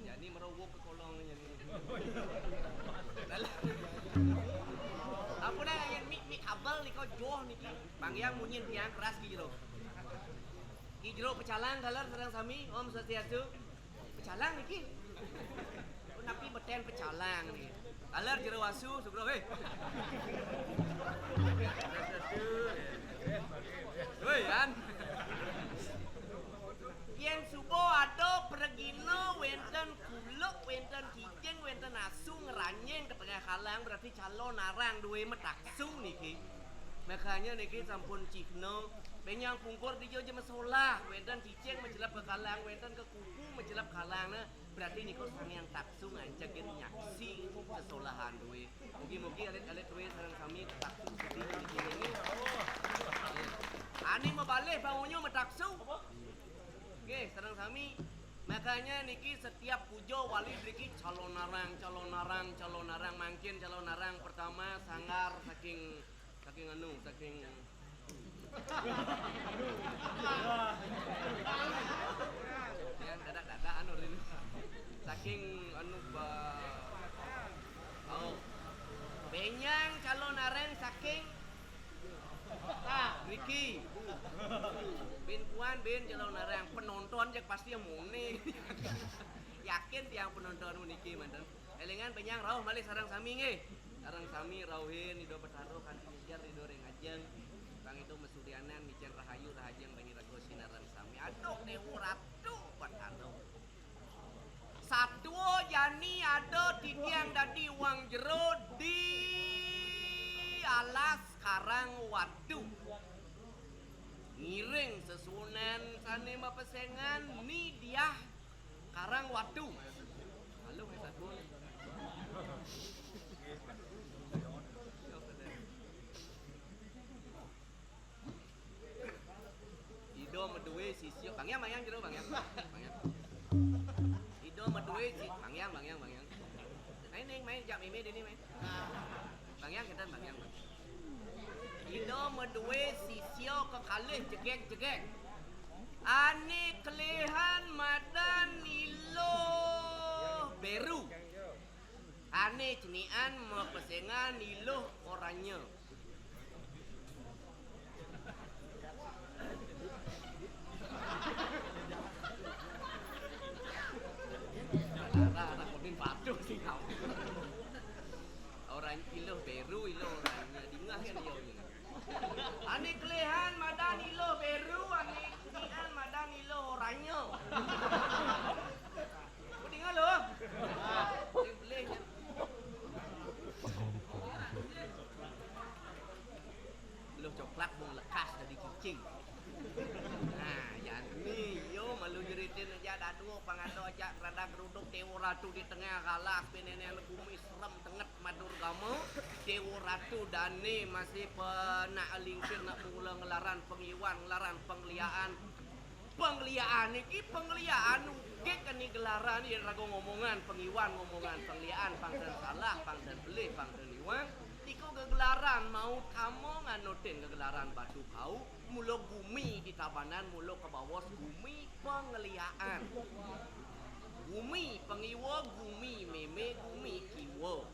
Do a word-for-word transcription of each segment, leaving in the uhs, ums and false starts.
Jani merowok ke kolong jani. Apa dah yang mik mik kabel ni kau joh ni ki. Bang yang munyin tiang keras ki jero. Ki jero pecalang kaler sareng sami, Om Swastiastu. Pecalang niki. Oh, napi beten pecalang niki. Kaler jero asu, sugro, heh. Woi, kan. Yen suba ada pragina wenten kuluk, wenten cicing, wenten asu ngranyeng ke tengah kalang, berarti calon arang duwe metaksu niki. Makanya niki sampun cihna, benyang pungkur dija ja mesolah, wenten cicing macelep ke kalang, wenten ke kuku macelep kalang, nah, berarti nika Sang Hyang Taksu ngancegin nyaksi sesolahan duwe. Mugi-mugi alit-alit duwe sareng sami taksu sudi niki. Ane mabalih bangunyo mataksu. Nggih, sareng sami. Makanya niki setiap puja wali driki calon arang, calon arang, calon arang, mangkin calon arang pertama sanggar saking, saking anu, saking yang dadak-dadak anu ini. Saking anu ba, oh. Benyang calon arang saking Ricky. Bin kuan bin calon arang penonton jak pasti yang muni. Yakin tiang penonton niki manten. Elingan benyang rauh malih sareng sami nggih. Sareng sami rauhin Ida Betara kanti ngijar Ida ring ajeng. Pang Ida mesudianan micen rahayu rahajeng bani raga sinareng sami. Aduh Dewa Ratu Betara. Satua jani ada titiang dadi wang jero di alas Karang Watu. Ngiring sesuunan sane mapesengan Ni Diah Karang Watu. Halo, Mas Agung. Ida madué sisya, Bang Yang, Bang Yang, jero, Bang Yang. Bang Yang. Ida madué si, Bang Yang, Bang Yang, Bang Yang. Main, Ning, main, jak mémé dini, main. Bang Yang, kénten, Bang Yang, Bang. Ida madué sisya kekalih jegég-jegég. Ané kelihan madan Iluh Beru. Ané cenikan mapesengan Iluh Oranya. Lara anak Udin patuh sih kau. Orang Iluh Beru, Iluh Oranya. Dingah kan dia ini. Ané kelihan madan Iluh Beru, ané cenikan madan Iluh Oranya. Ku tinggal lo. Sing beli nya. Beluh coklat mung lekas dadi cicing. Nah, jani yo malu nyeritain aja dadu pangado aja rada geruduk Dewa Ratu di tengah galas pineneng bumi serem tenget madurgama. Dewa Ratu dane masih penak lingkir nak mula ngelaran pengiwan, ngelaran pengliaan. Pengliaan niki pengliaan ugik keni gelaran yen raga ngomongan pengiwan, ngomongan pengliaan, pangsen salah, pangsen belih, pangsen iwang. Iku Gegelaran mau tama nganutin gegelaran Batu Kau, mula gumi di Tabanan, mula ka Bawos gumi Pengliakan. Gumi Pengiwa, gumi Meme, gumi Kiwa.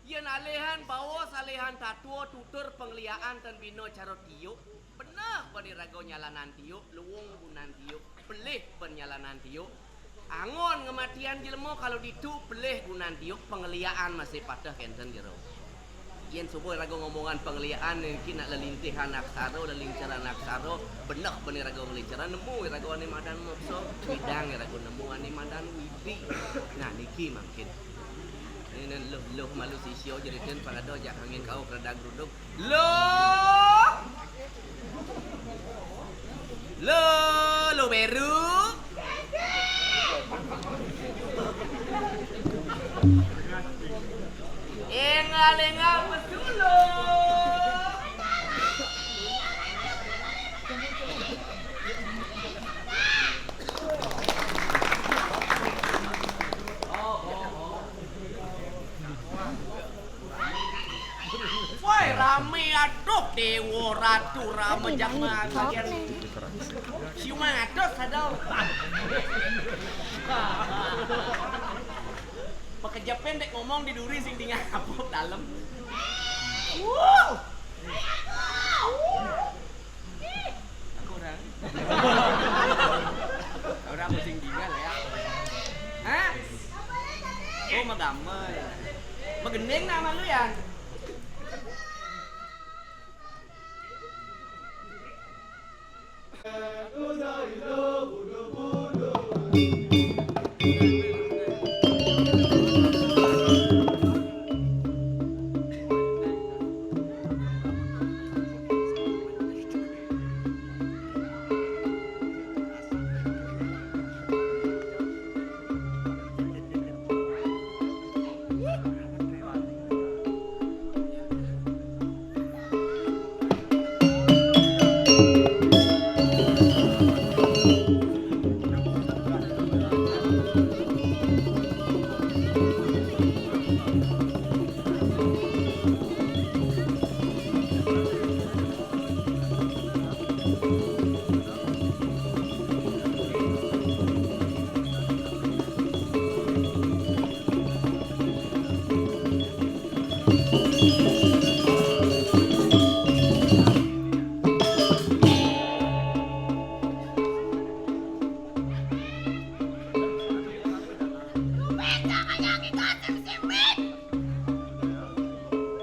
Yén alihan Bawos, alihan Tatua, tutur Pengliakan tan bina cara tiuk, beneh bani raga nyalanan tiuk, luung gunan tiuk, pelih ban nyalanan tiuk. Anggon ngamatian jelema kalau ditu pelih gunan tiuk, Pengliakan masih pateh kénten jero. Yén suba raga ngomongan Pengliakan niki nak lelintihan aksara, lelinceran aksara, beneh bani raga ngelinceran, nemu raga ané madan moksa, widang raga nemu ané madan widi. Nah, niki mangkin. Ini luh, luh malu sisia jeritin pang ada jak angin kau kerada geruduk. Luh! Luh, luh beru. Engal-engal pesuluh. Woi, rame, aduh, dewa, ratu, rame, jama, bagian siuman atus ada. Pekejepen dek ngomong di duri sing tinggal apuk dalam. Wuh. Aku orang. Orang pusing tinggal ya. Hah? Oh, magamel. Magending nama lu ya?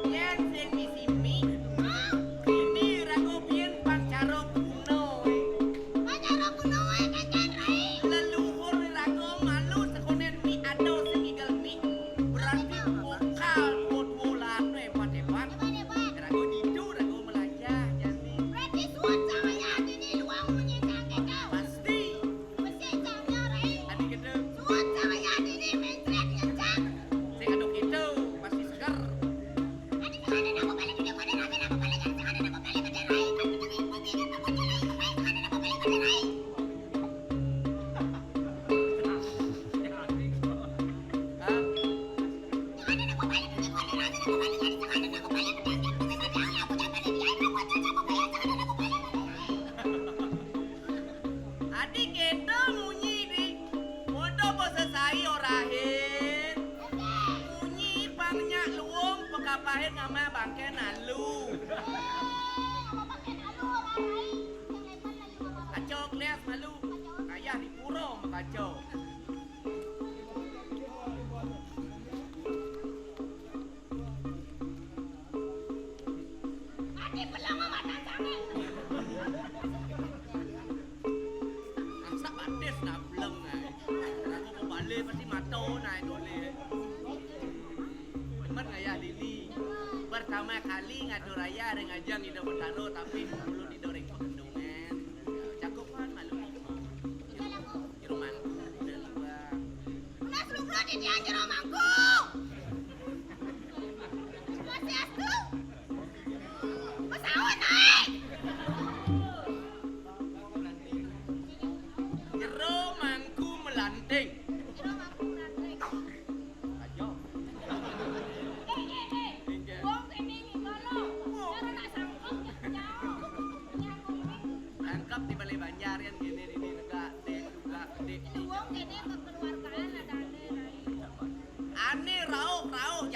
Yén sing misi mi, ini raga biyen pang cara kuno, eh. Pang cara kuno, eh, kacang rai. Leluhur raga malu sekonen mi ada sing ngigel mi. Berarti vokal dua-dua lagu hebat-hebat. Hebat-hebat. Raga ditu, raga melajah, jani. Berarti suat sama ya, ini luang munyi sangke kau. Pasti. Mesti cangnya, rai. Adi gedeng. Suat sama ya, ini mencret ngencang. Sing aduk itu, pasti seger. Adi kéto munyi di. Pada basa sai orahin. Munyi pang nyak luung pekapahin ngamah bangkén alu. Kaca klias malu. Kayah di pura makaca. Ati pelama matan sange. Masak batis nah peleng ai. Aku kembali pasti mata naik doleh. Teman ngayah dini. Pertama kali ngadu raya ring ajang Ida Betara tapi dulu di ring pegendungan. Cakupan malu. Di rumah. Unas lugro di tiang jero mangku. Swastiastu. Pesaut naik. Jero mangku melanting. Jero mangku melanting. Ayo. Eh, eh, eh. Inggih. Wong kene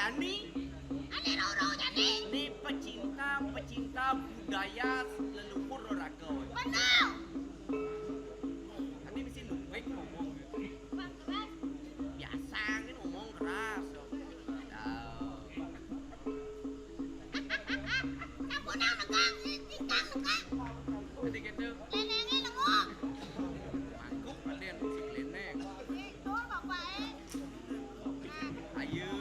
Jani. Ané roro jani. Né pecinta, pecinta budaya leluhur raga. Bener. Tadi mesti luwih ngomong. Bang, keras. Biasa kan ngomong keras. Nah. Sampunang negang, tingkang negang. Tadi gitu. Lénéngé lenguk. Mangkuk, Raden, si lénéng. Itu bapaknya. Ayu.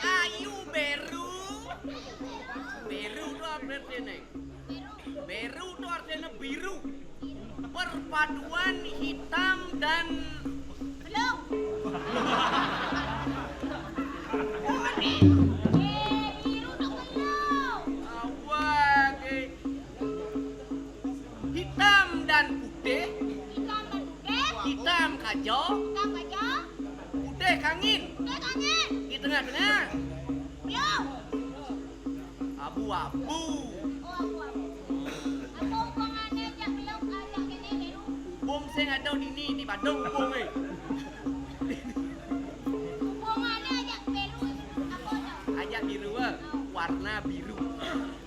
Ayu beru. Beru itu apa artinya? Beru itu artinya biru. Perpaduan hitam dan belum. Eh, biru itu belum. Awak, eh. Hitam dan putih. Hitam dan putih. Hitam kajo. Hitam kajo. Putih kangin. Putih kangin. Di tengah-tengah. Yo. Abu-abu. Oh, abu-abu. Apa hubungannya jak belok ajak ini biru? Hubung sing ada di ni, di Badung hubung, eh. Hubungannya ajak biru apa tuh? Ajak biru, eh. Warna biru.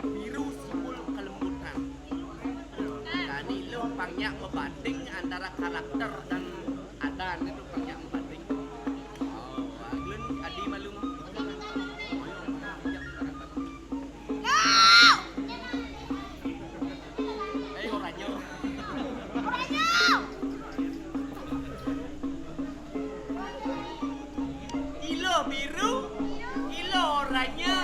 Biru simbol kelembutan. Nah, ini lo banyak membanding antara karakter dan adan itu banyak membanding. Oh, alun adi malu mah. Eh, orangnya. Ilo biru, ilo oranye.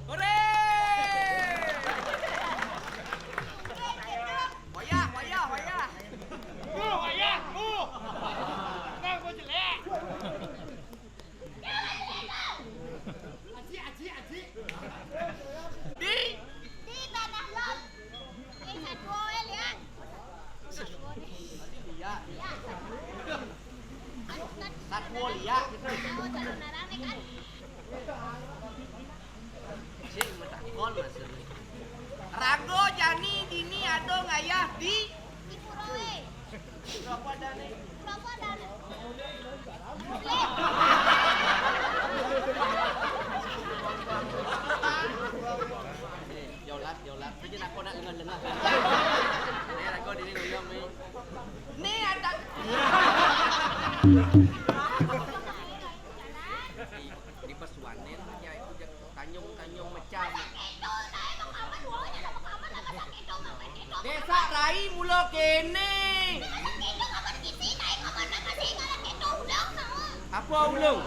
Hore! Wayah, wayah, wayah. Mu, wayah, mu. Nang mu jelék. Aji, aji, aji. Di, di tanah lot. Eh, satwa, eh, lihat. Satwa, eh. Lihat. Satwa, lihat. Tahu, tahu, narang, eh, kan? Sing matakon maksudnya. Rago jani dini ado ngayah di, di pura, eh. Pura apa adané? Pura apa adané? Jolat, jolat. Iki nak konak lengah-lengah. Né rago dini nguyang, Mi. Né ada. Di, di Pesuanen, ya, itu Tanjung, Tanjung Mecam. Désa rai mula kéné. Apa ulung?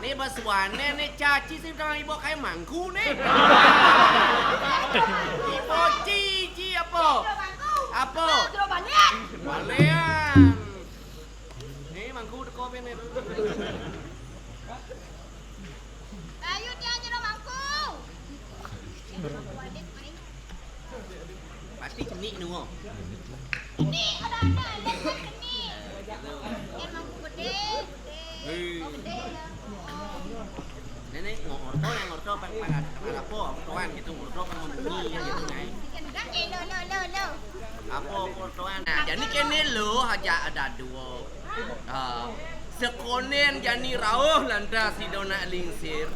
Né ba Suane ne caci sing tengah ibu kayak mangku ne. Ibu cici apa? Apa? Balean. Nih mangku teko bene. Ayo dia jero mangku. Pati cenik nungo. Ini ada ada ada cenik. Yang mangku gede, gede. Hei. Oh, gede ya. Nenek ngorto yang ngorto apa apa apa apa ortoan gitu ngorto apa membumi gitu ngai. Kan eh lo lo lo lo. Apa ortoan? Nah, jadi kene lo aja ada dua. Ah, sekonen jani rauh lantas si dona lingsir.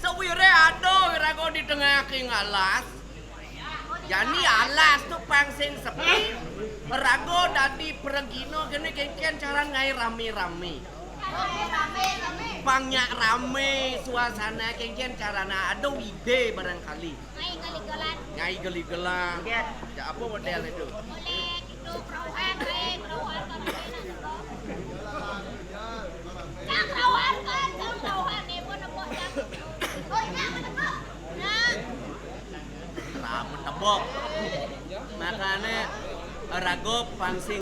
Sewire ada wirago di tengah king alas. Jani alas tu pang sing sepi. Rago dadi pregino kene kengken caran ngai rame-rame. Pang nyak rame suasana kengken carana ada wide barangkali. Ngai geligelan. Ngai geligelan. Ya apa model itu? Oleh itu kerauhan, eh, kerauhan, kerauhan. Cang kerauhan kan, cang kerauhan, eh, pun apa cang. Oh, ini apa tepuk? Nah. Rambut tebok. Makanya rago pang sing